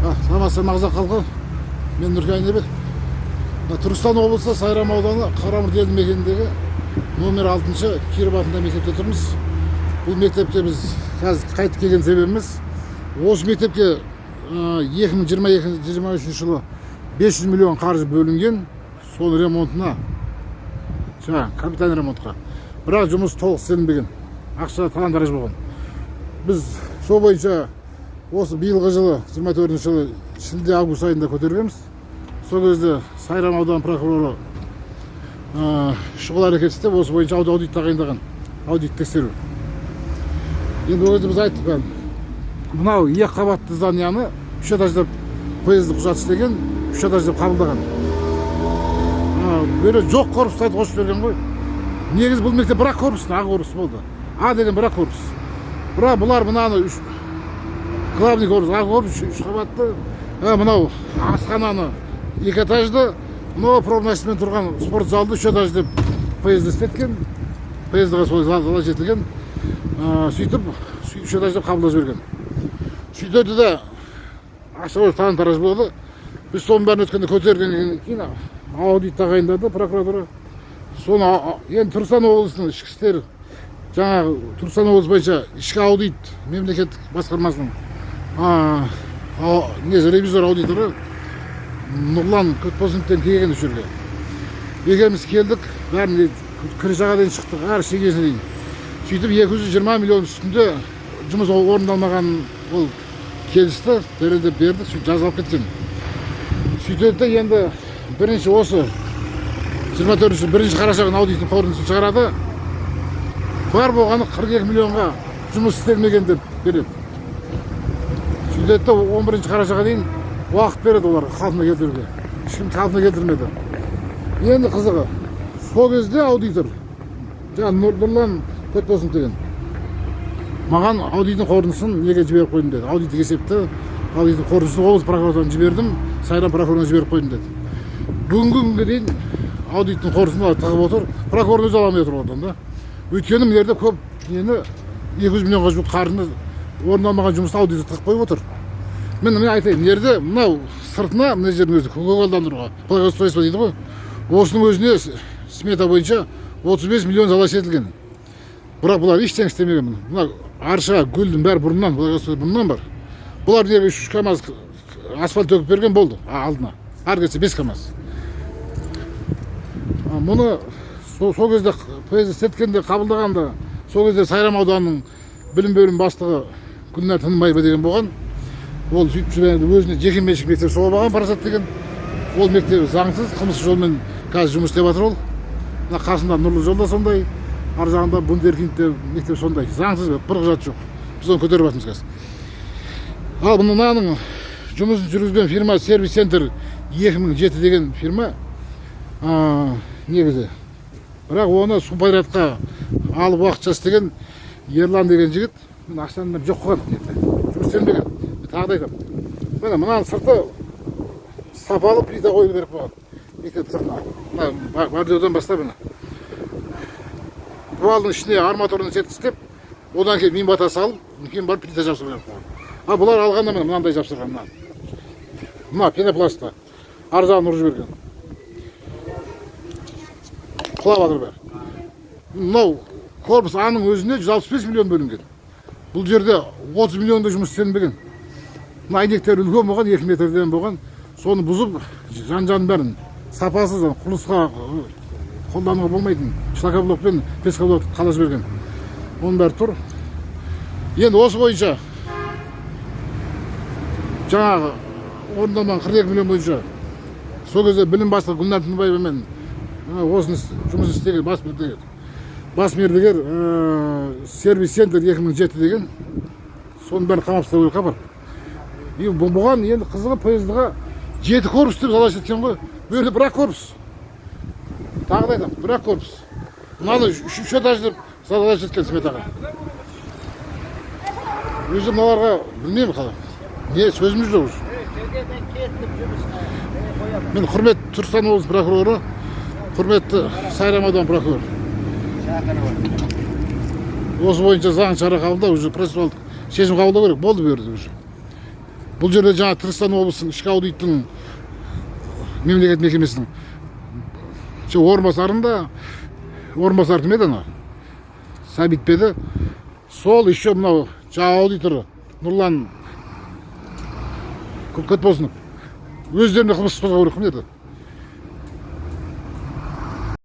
Саламатсыздар ма, қазақ халқы? Мен Нұркен Айнабек. Мына Түркістан облысы, Сайрам ауданы, Қарамұрт елді мекеніндегі номер 6 Киров атындағы мектепте тұрмыз. Бұл мектепке біз қазір қайтып келген себебіміз, осы мектепке 2022-23 жылы 500 миллион қаржы бөлінген, соның ремонтына, жаңағы капитальный ремонтқа. Бірақ жұмыс толық істелінбеген, ақша талан тараж болған. Біз сол бойынша осы биылғы жылы, 24 жылы шілде, август айында көтергенбіз. Сол кезде Сайрам ауданы прокуроры шұғыл әрекет істеп, осы бойынша аудит тағайындаған, аудит тексеру. Енді ол кезде біз айттық бәрін. Мынау екі қабатты зданияны үш этаж деп ПСД құжат істеген, үш этаж деп қабылдаған. Бұл жерде жоқ корпустарды қосып жіберген ғой. Негізі бұл мектеп бір ақ корпус, А корпус болды. А деген бір ақ корпус. Бірақ бұлар мынаны үш, главный корпус, А корпус үш қабатты, мынау асхананы екі этажды, мынау пробносымен тұрған спорт залды үш этаж деп ПСД істеткен. ПСД ға солай залал жетілген. Сөйтіп үш этаж деп қабылдап жіберген. Сөйтеді да, ақша болып талан тараж болды. Біз соның бәрін өткенде көтергеннен кейін аудит тағайындады прокуратура. Соны енді Түркістан облысының ішкі істер, жаңағы Түркістан облысы бойынша ішкі аудит мемлекеттік басқармасының несі, ревизор аудиторы Нұрлан Көтбосыновтен келген осы жерге. Екеуміз келдік, бәрін крышаға дейін шықтық, әр шегесіне дейін. Сөйтіп 220 миллион үстінде жұмыс орындалмағанын ол келісті, дәлелдеп берді, сөйтіп жазып алып кеткен. Сөйтеді де, енді бірінші осы 24 1 қараша күні аудиттің қорытындысын шығарады. Бар болғаны 42 миллионға жұмыс істелмеген деп береді. Сөйтеді де, 11 қарашаға дейін уақыт береді оларға қалпына келтіруге. Ешкім қалпына келтірмеді. Енді қызығы, сол кезде аудитор жаңағы Нұрлан Көтбосынов деген маған аудиттің қорытындысын неге жіберіп қойдым деді. Аудиттік есепті, аудиттің қорытындысын облыс прокуратурасына жібердім, Сайрам прокурорына жіберіп қойдым деді. Бүгінгі күнге дейін аудиттің қорытындысын тығып отыр, прокурор өзі ала алмай отыр одан да. Өйткені мына жерде көп нені, 200 миллионға жуық қаржыны, орындалмаған жұмысты аудитор тығып қойып отыр. Міне, мен айтайын, мына жерде мынау сыртына, мына жердің өзі көгалдандыруға, благоустройство дейді ғой, осының өзіне смета бойынша 35 миллион залаш етілген. Бірақ бұлар ештеңе істемеген. Мына арша, гүлдің бәрі бұрыннан, благоустройство бұрыннан бар. Бұлар неге 3 камаз асфальт төгіп берген болды алдына, ары кетсе 5 камаз. Мұны сол кезде ПСД істеткенде, қабылдағанда, сол кезде Сайрам ауданының білім бөлімі бастығы Гүлнар Тынымбаева деген болған. Ол сөйтіп жүрген, өзіне жеке меншік мектеп соғып алған, Парасат деген. Ол мектеп заңсыз, қылмыстық жолмен қазір жұмыс істеп жатыр ол. Мына қасында Нұрлы жол да сондай, ар жағында Вундеркиндте мектеп сондай, заңсыз, бір құжат жоқ. Біз оны көтеріп жатырмыз қазір. Ал мынаның жұмысын жүргізген фирма Сервис Центр 2007 деген фирма негізі. Бірақ оны субподрядқа алып, уақытша істеген Ерлан деген жігіт мына ақшаны жоқ қылған енді, жұмыс істелмеген. Мен тағы да айтамын, міне, мынаның сырты сапалы плита қою керек болған мектеп сыртына. Мына бордюрдан бастап, міне, дуалдың ішіне арматураны сетка істеп, одан кейін минвата салып, кейін барып плита жапсыру керек болған. А бұлар алғанда, міне, мынандай жапсырған. Мына пенопластта ар жағын ұрып жіберген, құлап жатыр бәрі. Мынау корпус Аның өзіне 165 миллион бөлінген. Бұл жерде 30 миллионда жұмыс істелінбеген. Мына әйнектер үлкен болған, 2 метрден болған, соны бұзып, жан жағын бәрін сапасыз, құрылысқа қолдануға болмайтын шлакоблок пен пескоблокты қалап жіберген. Оның бәрі тұр. Енді осы бойынша, жаңағы орындалмаған 42 миллион бойынша, сол кезде білім бастығы Гүлнар Тыныбаевамен осыны жұмыс істеген бас мердігер Сервис Центр 2007 деген, соның бәрін қамап тастау керек апарып. И бұған енді қызығы, ПСД ға жеті корпус деп залаш еткен ғой. Бұл жерде бір ақ корпус, тағы да айтамын, бір ақ корпус. Мынаны үш этаж деп залаш еткен сметаға. Өзі мыналарға білмеймін қалай, не сөзіміз жоқ уже. Мен кеттім жұмысқа. Қоямын. Мен, құрметті Түркістан облысы прокуроры, құрметті Сайрам ауданы прокуроры, Шақырып. Осы бойынша заң шара қабылдау, уже процессуалдық шешім қабылдау керек болды. Бұл жерде уже Бұл жерде жаңа Түркістан облысының ішкі аудиттің мемлекет мекемесінің орынбасарын да, орынбасары кім еді, ана Сәбит пе еді, сол, еще мынау жаңа аудитор Нұрлан Көтбосынов, өздеріне қылмыс қозғау керек қой мына жерде.